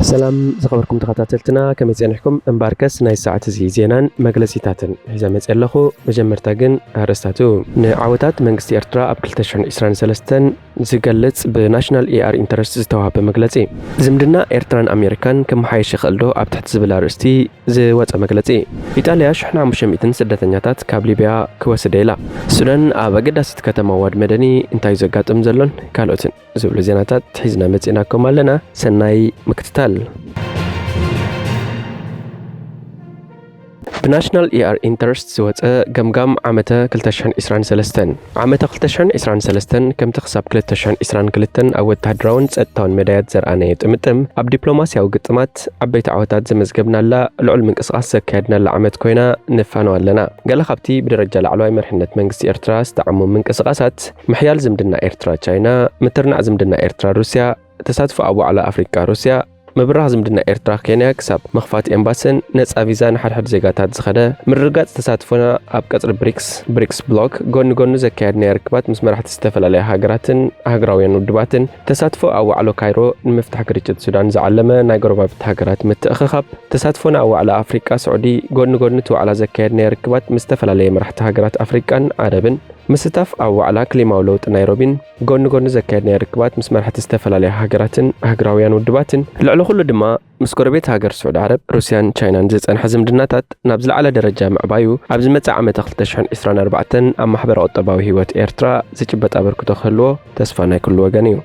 ሰላም ዝኸበርኩም ተኸታተልትና፣ ከመይ ጸኒሕኩም? እምበኣርከስ ናይ ሰዓት እዚ ዜናን መግለጺታትን ሒዘ መጽእ ኣለኹ። መጀመርታ ግን ኣርእስታቱ። ንዓወታት መንግስቲ ኤርትራ ኣብ ክልተ ሽሕን ዕስራን ሰለስተን ዝገልጽ ብናሽናል ኤኣር ኢንተረስት ዝተዋህበ መግለጺ። ዝምድና ኤርትራን ኣሜሪካን ክመሓየሽ ይኽእል ዶ ኣብ ትሕቲ ዝብል ኣርእስቲ ዝወጸ መግለጺ። ኢጣልያ ሽሕን ሓሙሽተ ሚእትን ስደተኛታት ካብ ሊብያ ክወስደ ኢላ። ሱዳን ኣብ ኣገዳሲት ከተማ ዋድ መደኒ እንታይ ዘጋጥም ዘሎን ካልኦትን ዝብሉ ዜናታት ሒዝና መጺእናኩም ኣለና። ሰናይ ምክትታል። ብናሽናል ኤኣር ኢንተረስት ዝወጸ ገምጋም ዓመተ ክልተ ሽሕን ዕስራን ሰለስተን። ዓመተ ክልተ ሽሕን ዕስራን ሰለስተን ከምቲ ክሳብ ክልተ ሽሕን ዕስራን ክልተን ኣብ ወተሃደራውን ጸጥታውን መዳያት ዘርኣናዮ ጥምጥም፣ ኣብ ዲፕሎማስያዊ ግጥማት ዓበይቲ ዓወታት ዘመዝገብናላ፣ ልዑል ምንቅስቓስ ዘካየድናላ ዓመት ኮይና ንፋነዋ ኣለና። ገለ ካብቲ ብደረጃ ላዕለዋይ መሪሕነት መንግስቲ ኤርትራ ዝተዓሙ ምንቅስቓሳት፣ ምሕያል ዝምድና ኤርትራ ቻይና፣ ምትርናዕ ዝምድና ኤርትራ ሩስያ፣ ተሳትፎ ኣብ ዋዕላ ኣፍሪቃ ሩስያ፣ ምብራኽ ዝምድና ኤርትራ ኬንያ ክሳብ ምኽፋት ኤምባስን ነጻ ቪዛን ሓድሕድ ዜጋታት ዝኸደ፣ ምርግጋጽ ተሳትፎና ኣብ ቀጽሪ ብሪክስ፣ ብሪክስ ብሎክ፣ ጎኒ ጎኒ ዘካየድናዮ ርክባት ምስ መራሕቲ ዝተፈላለያ ሃገራትን ኣህጉራውያን ውድባትን፣ ተሳትፎ ኣብ ዋዕሎ ካይሮ ንምፍታሕ ግርጭት ሱዳን ዝዓለመ ናይ ጎረባብቲ ሃገራት ምትእኽኻብ፣ ተሳትፎና ኣብ ዋዕላ ኣፍሪቃ ስዑዲ፣ ጎኒ ጎኒ እቲ ዋዕላ ዘካየድናዮ ርክባት ምስ ዝተፈላለየ መራሕቲ ሃገራት ኣፍሪቃን ዓረብን፣ ምስታፍ ኣብ ዋዕላ ክሊማዊ ለውጢ ናይሮቢን፣ ጎኒ ጎኒ ዘካየድናዮ ርክባት ምስ መራሕቲ ዝተፈላለያ ሃገራትን ኣህጉራውያን ውድባትን፣ ልዕሊ ኩሉ ድማ ምስ ጎረቤት ሃገር ስዑዲ ዓረብ፣ ሩስያን ቻይናን ዝጸንሐ ዝምድናታት ናብ ዝለዓለ ደረጃ ምዕባዩ፣ ኣብ ዝመጽእ ዓመተ ክልተ ሽሕን ዕስራን ኣርባዕተን ኣብ ማሕበረ ቁጠባዊ ህይወት ኤርትራ ዝጭበጥ ኣበርክቶ ክህልዎ ተስፋ ናይ ኩሉ ወገን እዩ።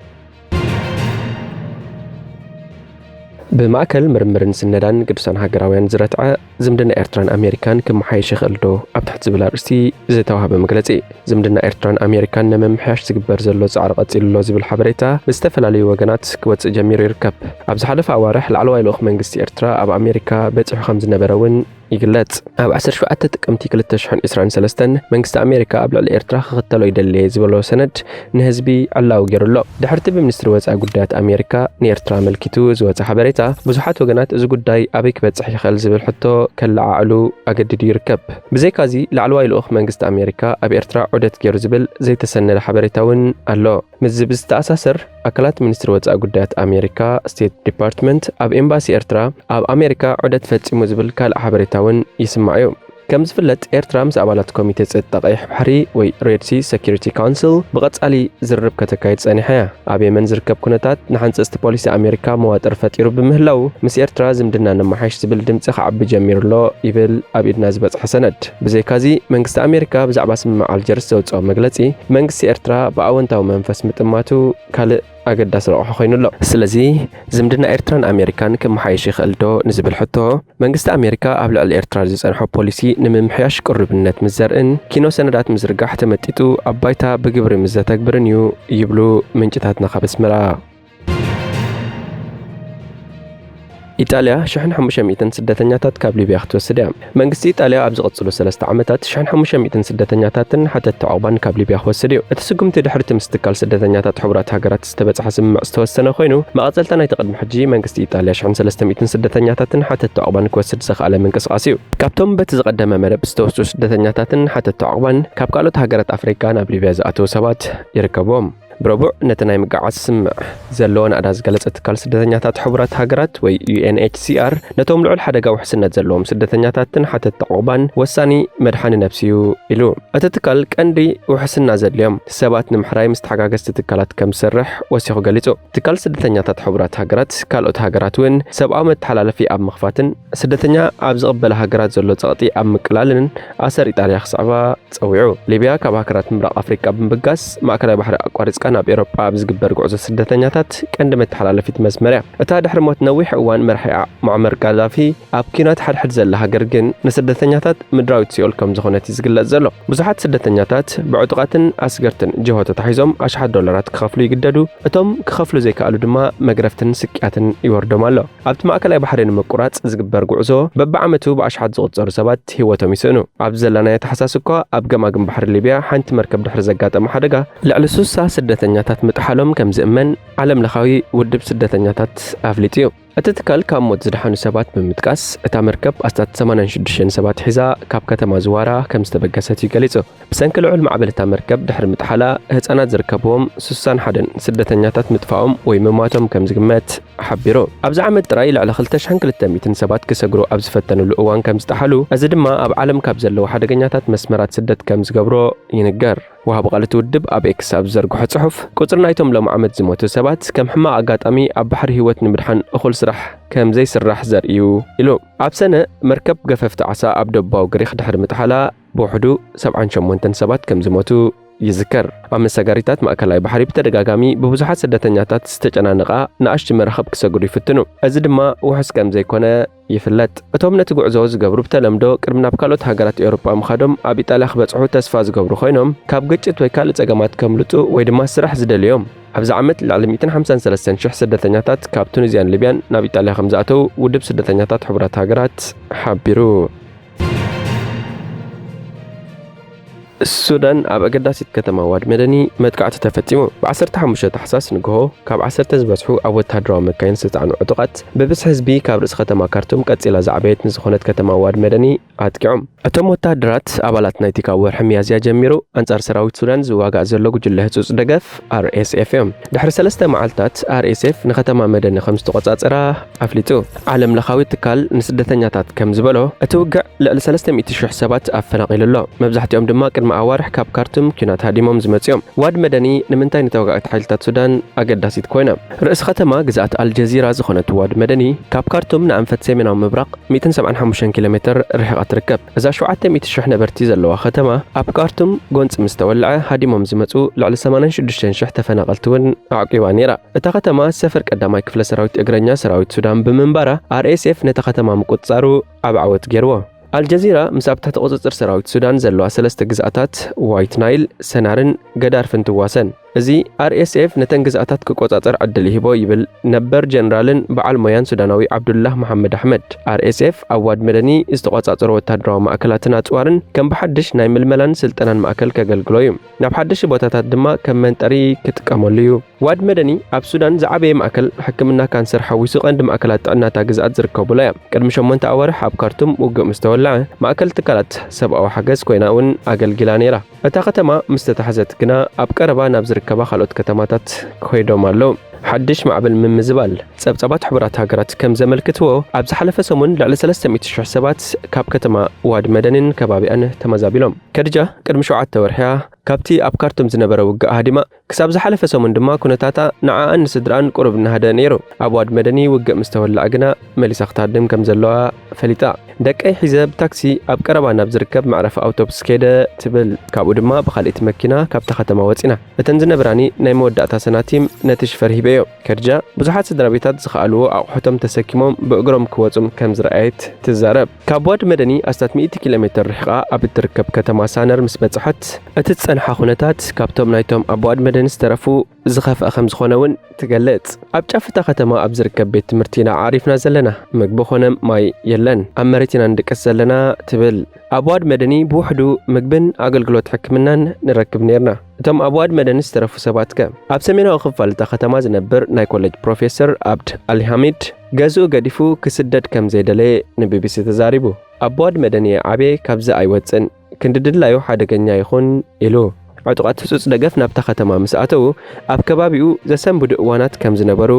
ብማእከል ምርምርን ስነዳን ቅዱሳን ሃገራውያን ዝረትዐ ዝምድና ኤርትራን ኣሜሪካን ክመሓየሽ ይኽእል ዶ ኣብ ትሕቲ ዝብል ኣርእስቲ ዝተዋህበ መግለጺ። ዝምድና ኤርትራን ኣሜሪካን ንምምሕያሽ ዝግበር ዘሎ ጻዕሪ ቀጺሉ ኣሎ ዝብል ሓበሬታ ብዝተፈላለዩ ወገናት ክወጽእ ጀሚሩ ይርከብ። ኣብ ዝሓለፈ ኣዋርሕ ላዕለዋይ ልኡኽ መንግስቲ ኤርትራ ኣብ ኣሜሪካ በጺሑ ከም ዝነበረ እውን ይግለጽ። ኣብ ዓሰርተ ሸውዓተ ጥቅምቲ ክልተ ሽሕን ዕስራን ሰለስተን መንግስቲ ኣሜሪካ ኣብ ልዕሊ ኤርትራ ክኽተሎ ይደሊ እየ ዝበሎ ሰነድ ንህዝቢ ዕላዊ ገይሩ ኣሎ። ድሕርቲ ብሚኒስትሪ ወጻኢ ጉዳያት ኣሜሪካ ንኤርትራ ኣመልኪቱ ዝወጸ ሓበሬታ፣ ብዙሓት ወገናት እዚ ጉዳይ ኣበይ ክበጽሕ ይኽእል ዝብል ሕቶ ከለዓዕሉ ኣገዲዱ ይርከብ። ብዘይካዚ፣ ላዕለዋይ ልኡኽ መንግስቲ ኣሜሪካ ኣብ ኤርትራ ዑደት ገይሩ ዝብል ዘይተሰነደ ሓበሬታ እውን ኣሎ። ምስዚ ብዝተኣሳሰር፣ ኣካላት ሚኒስትሪ ወጻኢ ጉዳያት ኣሜሪካ፣ ስቴት ዲፓርትመንት፣ ኣብ ኤምባሲ ኤርትራ ኣብ ኣሜሪካ ዑደት ፈጺሙ ዝብል ካልእ ሓበሬታ እውን ይስማዕ እዩ። ከም ዝፍለጥ፣ ኤርትራ ምስ ኣባላት ኮሚቴ ጸጥታ ቀይሕ ባሕሪ ወይ ሬድ ሲ ሰኪሪቲ ካውንስል ብቐጻሊ ዝርርብ ከተካይድ ጸኒሓ እያ። ኣብ የመን ዝርከብ ኩነታት ንሓንጸጽቲ ፖሊሲ ኣሜሪካ መዋጥር ፈጢሩ ብምህላዉ፣ ምስ ኤርትራ ዝምድና ነመሓይሽ ዝብል ድምጺ ክዓቢ ጀሚሩ ኣሎ፣ ይብል ኣብ ኢድና ዝበጽሐ ሰነድ። ብዘይካዚ፣ መንግስቲ ኣሜሪካ ብዛዕባ ስምምዕ ኣልጀርስ ዘውጽኦ መግለጺ፣ መንግስቲ ኤርትራ ብኣወንታዊ መንፈስ ምጥማቱ ካልእ ኣገዳሲ ረቑሒ ኮይኑ ኣሎ። ስለዚ፣ ዝምድና ኤርትራን ኣሜሪካን ክመሓየሽ ይኽእል ዶ ንዝብል ሕቶ፣ መንግስቲ ኣሜሪካ ኣብ ልዕሊ ኤርትራ ዝጸንሖ ፖሊሲ ንምምሕያሽ ቅሩብነት ምስ ዘርእን ኪኖ ሰነዳት ምዝርጋሕ ተመጢጡ ኣብ ባይታ ብግብሪ ምስ ዘተግብርን እዩ ይብሉ ምንጭታትና ካብ ኣስመራ። ኢጣልያ ሽሕን ሓሙሽተ ሚእትን ስደተኛታት ካብ ሊብያ ክትወስድ እያ። መንግስቲ ኢጣልያ ኣብ ዝቐጽሉ ሰለስተ ዓመታት ሽሕን ሓሙሽተ ሚእትን ስደተኛታትን ሓተትቲ ዑቕባን ካብ ሊብያ ክወስድ እዩ። እቲ ስጉምቲ ድሕርቲ ምስ ትካል ስደተኛታት ሕቡራት ሃገራት ዝተበጽሐ ስምምዕ ዝተወሰነ ኮይኑ፣ መቐጸልታ ናይቲ ቅድሚ ሕጂ መንግስቲ ኢጣልያ ሽሕን ሰለስተ ሚእትን ስደተኛታትን ሓተትቲ ዑቕባን ክወስድ ዘኽኣለ ምንቅስቓስ እዩ። ካብቶም በቲ ዝቐደመ መደብ ዝተወስዱ ስደተኛታትን ሓተትቲ ዑቕባን፣ ካብ ካልኦት ሃገራት ኣፍሪቃ ናብ ሊብያ ዝኣተዉ ሰባት ይርከብዎም። ብረቡዕ ነቲ ናይ ምግዓዝ ስምምዕ ዘለዎ ናእዳ ዝገለጸ ትካል ስደተኛታት ሕቡራት ሃገራት ወይ ዩ ኤን ኤች ሲ ኣር፣ ነቶም ልዑል ሓደጋ ውሕስነት ዘለዎም ስደተኛታትን ሓተትቲ ዑቕባን ወሳኒ መድሓኒ ነብሲ እዩ ኢሉ። እቲ ትካል ቀንዲ ውሕስና ዘድልዮም ሰባት ንምሕራይ ምስ ተሓጋገዝቲ ትካላት ከም ዝሰርሕ ወሲኹ ገሊጹ። ትካል ስደተኛታት ሕቡራት ሃገራት፣ ካልኦት ሃገራት እውን ሰብኣዊ መተሓላለፊ ኣብ ምኽፋትን ስደተኛ ኣብ ዝቕበላ ሃገራት ዘሎ ጸቕጢ ኣብ ምቅላልን ኣሰር ኢጣልያ ክስዕባ ጸዊዑ። ሊብያ ካብ ሃገራት ምብራቕ ኣፍሪቃ ብምብጋስ ማእከላይ ባሕሪ ኣቋሪጽካ ናብ ኤውሮጳ ኣብ ዝግበር ጉዕዞ ስደተኛታት ቀንዲ መተሓላለፊት መስመር እያ። እታ ድሕሪ ሞት ነዊሕ እዋን መራሒኣ ሙዓመር ጋዳፊ ኣብ ኲናት ሓድሕድ ዘላ ሃገር ግን ንስደተኛታት ምድራዊት ሲኦል ከም ዝኾነት እዩ ዝግለጽ ዘሎ። ብዙሓት ስደተኛታት ብዕጡቓትን ኣስገርትን ጅሆ ተታሒዞም ኣሽሓት ዶላራት ክኸፍሉ ይግደዱ። እቶም ክኸፍሉ ዘይከኣሉ ድማ መግረፍትን ስቅያትን ይወርዶም ኣሎ። ኣብቲ ማእከላይ ባሕሪ ንምቁራጽ ዝግበር ጉዕዞ በብዓመቱ ብኣሽሓት ዝቑጸሩ ሰባት ህይወቶም ይስእኑ። ኣብዚ ዘላናዮ ታሕሳስ እኳ ኣብ ገማግም ባሕሪ ሊብያ ሓንቲ መርከብ ድሕሪ ዘጋጠመ ሓደጋ ልዕሊ ሱሳ ስደተኛታት ምጥሓሎም ከም ዝእመን ዓለም ለኻዊ ውድብ ስደተኛታት ኣፍሊጡ እዩ። እቲ ትካል ካብ ሞት ዝደሓኑ ሰባት ብምጥቃስ፣ እታ መርከብ ኣስታት ሰማንያን ሽዱሽተን ሰባት ሒዛ ካብ ከተማ ዝዋራ ከም ዝተበገሰት እዩ ገሊጹ። ብሰንኪ ልዑል ማዕበል እታ መርከብ ድሕሪ ምጥሓላ፣ ህጻናት ዝርከብዎም ስሳን ሓደን ስደተኛታት ምጥፋኦም ወይ ምሟቶም ከም ዝግመት ሓቢሩ። ኣብዚ ዓመት ጥራይ ልዕሊ ክልተ ሽሕን ክልተ ሚእትን ሰባት ክሰግሩ ኣብ ዝፈተኑሉ እዋን ከም ዝጠሓሉ፣ እዚ ድማ ኣብ ዓለም ካብ ዘለዉ ሓደገኛታት መስመራት ስደት ከም ዝገብሮ ይንገር። ወሃቢ ቃል እቲ ውድብ ኣብ ኤክስ ኣብ ዝዘርግሖ ጽሑፍ፣ ቁጽሪ ናይቶም ሎም ዓመት ዝሞቱ ሰባት ከም ሕማቕ ኣጋጣሚ ኣብ ባሕሪ ህይወት ንምድሓን እኹል ስራሕ ከም ዘይስራሕ ዘርኢ እዩ ኢሉ። ኣብ ሰነ መርከብ ገፈፍቲ ዓሳ ኣብ ደቡባዊ ግሪኽ ድሕሪ ምጥሓላ ብውሕዱ ሰብዓን ሸሞንተን ሰባት ከም ዝሞቱ ይዝከር። ኣብ መሰጋሪታት ማእከላይ ባሕሪ ብተደጋጋሚ ብብዙሓት ስደተኛታት ዝተጨናነቓ ንኣሽቱ መራኽብ ክሰግሩ ይፍትኑ። እዚ ድማ ውሑስ ከም ዘይኮነ ይፍለጥ። እቶም ነቲ ጉዕዞ ዝገብሩ ብተለምዶ ቅድሚ ናብ ካልኦት ሃገራት ኤውሮጳ ምኻዶም ኣብ ኢጣልያ ክበጽሑ ተስፋ ዝገብሩ ኮይኖም፣ ካብ ግጭት ወይ ካልእ ጸገማት ከምልጡ ወይ ድማ ስራሕ ዝደልዮም። ኣብዚ ዓመት ልዕሊ ሚእትን ሓምሳን ሰለስተን ሽሕ ስደተኛታት ካብ ቱኒዝያን ሊብያን ናብ ኢጣልያ ከም ዝኣተው ውድብ ስደተኛታት ሕቡራት ሃገራት ሓቢሩ። ሱዳን፣ ኣብ ኣገዳሲት ከተማ ዋድ መደኒ መጥቃዕቲ ተፈጺሙ። ብ ዓሰርተ ሓሙሽተ ታሕሳስ ንግሆ፣ ካብ ዓሰርተ ዝበዝሑ ኣብ ወተሃደራዊ መካይን ዝተጻዕኑ ዕጡቓት፣ ብብዝሒ ህዝቢ ካብ ርእሲ ከተማ ካርቱም ቀጺላ ዝዓበየት ንዝኾነት ከተማ ዋድ መደኒ ኣጥቂዖም። እቶም ወተሃደራት፣ ኣባላት ናይቲ ካብ ወርሒ ሚያዝያ ጀሚሩ ኣንጻር ሰራዊት ሱዳን ዝዋጋእ ዘሎ ጉጅለ ህጹጽ ደገፍ፣ ኣር ኤስ ኤፍ እዮም። ድሕሪ ሰለስተ መዓልታት፣ ኣር ኤስ ኤፍ ንከተማ መደኒ ከም ዝተቖጻጸራ ኣፍሊጡ። ዓለም ለኻዊ ትካል ንስደተኛታት ከም ዝበሎ፣ እቲ ውግዕ ልዕሊ ሰለስተ ሚእቲ ሽሕ ሰባት ኣፈናቒሉ ኣሎ። መብዛሕትኦም ድማ ቅድሚ ኣዋርሕ ካብ ካርቱም ኲናት ሃዲሞም ዝመጹ እዮም። ዋድ መደኒ ንምንታይ ንተዋጋእቲ ሓይልታት ሱዳን ኣገዳሲት ኮይና? ርእሲ ከተማ ግዝኣት ኣልጀዚራ ዝኾነት ዋድ መደኒ፣ ካብ ካርቱም ንኣንፈት ሰሜናዊ ምብራቕ ሚእትን ሰብዓን ሓሙሽተን ኪሎ ሜትር ርሒቓ ትርከብ። እዛ ሸውዓተ ሚእቲ ሽሕ ነበርቲ ዘለዋ ከተማ፣ ኣብ ካርቱም ጎንጺ ምስ ተወልዐ፣ ሃዲሞም ዝመጹ ልዕሊ ሰማንያን ሽዱሽተን ሽሕ ተፈናቐልቲ እውን ኣዕቂባ ነይራ። እታ ከተማ ሰፈር ቀዳማይ ክፍለ ሰራዊት እግረኛ ሰራዊት ሱዳን ብምንባራ፣ ኣር ኤስ ኤፍ ነታ ከተማ ምቁጽጻሩ ዓቢ ዓወት ገይርዎ። ኣልጀዚራ ምስ ኣብ ትሕቲ ቁጽጽር ሰራዊት ሱዳን ዘለዋ ሰለስተ ግዝኣታት፣ ዋይት ናይል፣ ሰናርን ገዳርፍን ትዋሰን። እዚ ኣር ኤስ ኤፍ ነተን ግዝኣታት ክቆጻጸር ዕድል ይህቦ ይብል ነበር ጀነራልን በዓል ሞያን ሱዳናዊ ዓብዱላህ መሓመድ ኣሕመድ። ኣር ኤስ ኤፍ ኣብ ዋድ መደኒ ዝተቆጻጸሮ ወታደራዊ ማእከላትን ኣጽዋርን ከም ብሓድሽ ናይ ምልመላን ስልጠናን ማእከል ከገልግሎ እዩ። ናብ ሓድሽ ቦታታት ድማ ከም መንጠሪ ክጥቀመሉ እዩ። ዋድ መደኒ ኣብ ሱዳን ዝዓበየ ማእከል ሕክምና ካንሰር ሓዊሱ ቀንዲ ማእከላት ጥዕና እታ ግዝኣት ዝርከቡላ እያ። ቅድሚ ሸሞንተ ኣዋርሕ ኣብ ካርቱም ውግእ ምስ ተወልዐ፣ ማእከል ትካላት ሰብኣዊ ሓገዝ ኮይና እውን ኣገልጊላ ነይራ። እታ ከተማ ምስ ተታሕዘት ግና፣ ኣብ ቀረባ ናብ ዝርከባ ካልኦት ከተማታት ከይዶም ኣለዉ። ሓድሽ ማዕበል ምምዝባል። ጸብጻባት ሕቡራት ሃገራት ከም ዘመልክትዎ፣ ኣብ ዝሓለፈ ሰሙን ልዕሊ ሰለስተ ሚእቲ ሽሕ ሰባት ካብ ከተማ ዋድ መደኒን ከባቢኣን ተመዛቢሎም። ከድጃ ቅድሚ ሸውዓተ ወርሒ እያ ካብቲ ኣብ ካርቱም ዝነበረ ውግእ ሃዲማ። ክሳብ ዝሓለፈ ሰሙን ድማ ኩነታታ ንዓኣን ንስድራኣን ቁሩብ እናሃደአ ነይሩ። ኣብ ዋድ መደኒ ውግእ ምስ ተወልዐ ግና መሊሳ ክትሃድም ከም ዘለዋ ፈሊጣ። ደቀይ ሒዘ ብታክሲ ኣብ ቀረባ ናብ ዝርከብ መዕረፊ ኣውቶቡስ ከይደ ትብል። ካብኡ ድማ ብኻልእቲ መኪና ካብታ ከተማ ወጺና። እተን ዝነብራኒ ናይ መወዳእታ ሰናቲም ነቲ ሽፈር ሂበዮ። ከድጃ ብዙሓት ስድራ ቤታት ዝኸኣልዎ ኣቑሑቶም ተሰኪሞም ብእግሮም ክወጹም ከም ዝረኣየት ትዛረብ። ካብ ዋድ መደኒ ኣስታት ሚእቲ ኪሎ ሜትር ርሒቓ ኣብ እትርከብ ከተማ ሳነር ምስ በጽሐት፣ እቲ ዝጸንሓ ኩነታት ካብቶም ናይቶም ኣብ ዋድ መደኒ ዝተረፉ ዝኸፍአ ከም ዝኾነ እውን ትገልጽ። ኣብ ጫፍ እታ ከተማ ኣብ ዝርከብ ቤት ትምህርቲ ኢና ዓሪፍና ዘለና። ምግቢ ኾነ ማይ የለን። ኣብ መሬት ኢና ንድቅስ ዘለና ትብል። ኣብ ዋድ መደኒ ብውሕዱ ምግብን ኣገልግሎት ሕክምናን ንረክብ ኔርና። እቶም ኣብ ዋድ መደኒ ዝተረፉ ሰባት ከ? ኣብ ሰሜናዊ ክፋል እታ ከተማ ዝነብር ናይ ኮሌጅ ፕሮፌሰር ኣብድ ኣልሃሚድ ገዝኡ ገዲፉ ክስደድ ከም ዘይደለየ ንቢቢሲ ተዛሪቡ። ኣብ ዋድ መደኒ እየ ዓብየ፣ ካብዚ ኣይወጽእን። ክንዲ ድላዩ ሓደገኛ ይኹን ኢሉ። ዕጡቓት ህጹጽ ደገፍ ናብታ ከተማ ምስ ኣተዉ፣ ኣብ ከባቢኡ ዘሰንብዱ እዋናት ከም ዝነበሩ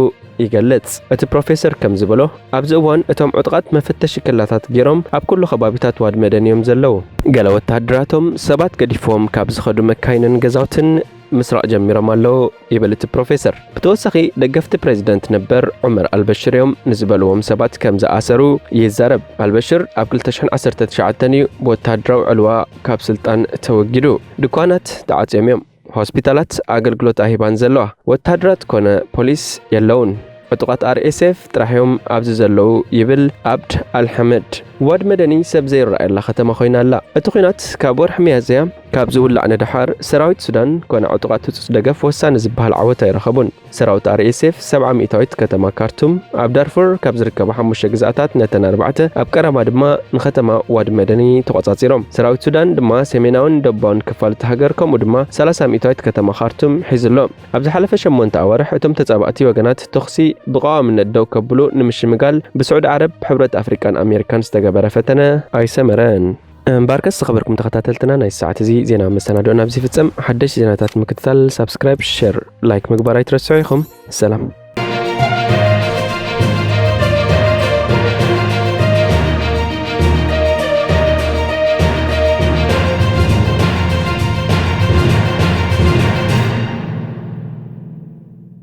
ይገልጽ። እቲ ፕሮፌሰር ከም ዝበሎ፣ ኣብዚ እዋን እቶም ዕጡቓት መፈተሺ ክላታት ገይሮም ኣብ ኩሉ ከባቢታት ዋድ መደን እዮም ዘለዉ። ገለ ወተሃደራቶም ሰባት ገዲፎም ካብ ዝኸዱ መካይንን ገዛውትን ምስራቕ ጀሚሮም ኣለዉ ይብል እቲ ፕሮፌሰር። ብተወሳኺ፣ ደገፍቲ ፕሬዚደንት ነበር ዑመር ኣልበሽር እዮም ንዝበልዎም ሰባት ከም ዝኣሰሩ ይዛረብ። ኣልበሽር ኣብ ክልተ ሽሕን ዓሰርተ ትሽዓተን እዩ ብወተሃደራዊ ዕልዋ ካብ ስልጣን ተወጊዱ። ድኳናት ተዓጽዮም እዮም። ሆስፒታላት ኣገልግሎት ኣይህባን ዘለዋ። ወተሃደራት ኮነ ፖሊስ የለውን። ዕጡቓት ኣር ኤስ ኤፍ ጥራሕ እዮም ኣብዚ ዘለዉ ይብል ኣብድ ኣልሐመድ። ዋድ መደኒ ሰብ ዘይረኣየላ ከተማ ኮይና ኣላ። እቲ ኲናት ካብ ወርሒ ሚያዝያ ካብዚ ውላዕ ንደሓር ሰራዊት ሱዳን ኮነ ዕጡቓት ህጹጽ ደገፍ ወሳኒ ዝበሃል ዓወት ኣይረኸቡን። ሰራዊት ኣር ኤስ ኤፍ ሰብዓ ሚእታዊት ከተማ ካርቱም፣ ኣብ ዳርፉር ካብ ዝርከባ ሓሙሽተ ግዝኣታት ነተን ኣርባዕተ፣ ኣብ ቀረባ ድማ ንከተማ ዋዲ መደኒ ተቖጻጺሮም። ሰራዊት ሱዳን ድማ ሰሜናውን ደቡባውን ክፋል እታ ሃገር ከምኡ ድማ ሰላሳ ሚእታዊት ከተማ ካርቱም ሒዙ ኣሎ። ኣብ ዝሓለፈ ሸሞንተ ኣዋርሕ እቶም ተጻባእቲ ወገናት ተኹሲ ብቐዋምነት ደው ከብሉ ንምሽምጋል ብስዑዲ ዓረብ፣ ሕብረት ኣፍሪቃን ኣሜሪካን ዝተገበረ ፈተነ ኣይሰመረን። እምበኣርከስ ዝኸበርኩም ተኸታተልትና፣ ናይ ሰዓት እዚ ዜና መሰናድኦና ኣብዚ ይፍጸም። ሓደሽቲ ዜናታት ንምክትታል ሳብስክራይብ፣ ሸር፣ ላይክ ምግባር ኣይትረስዑ ኢኹም። ሰላም።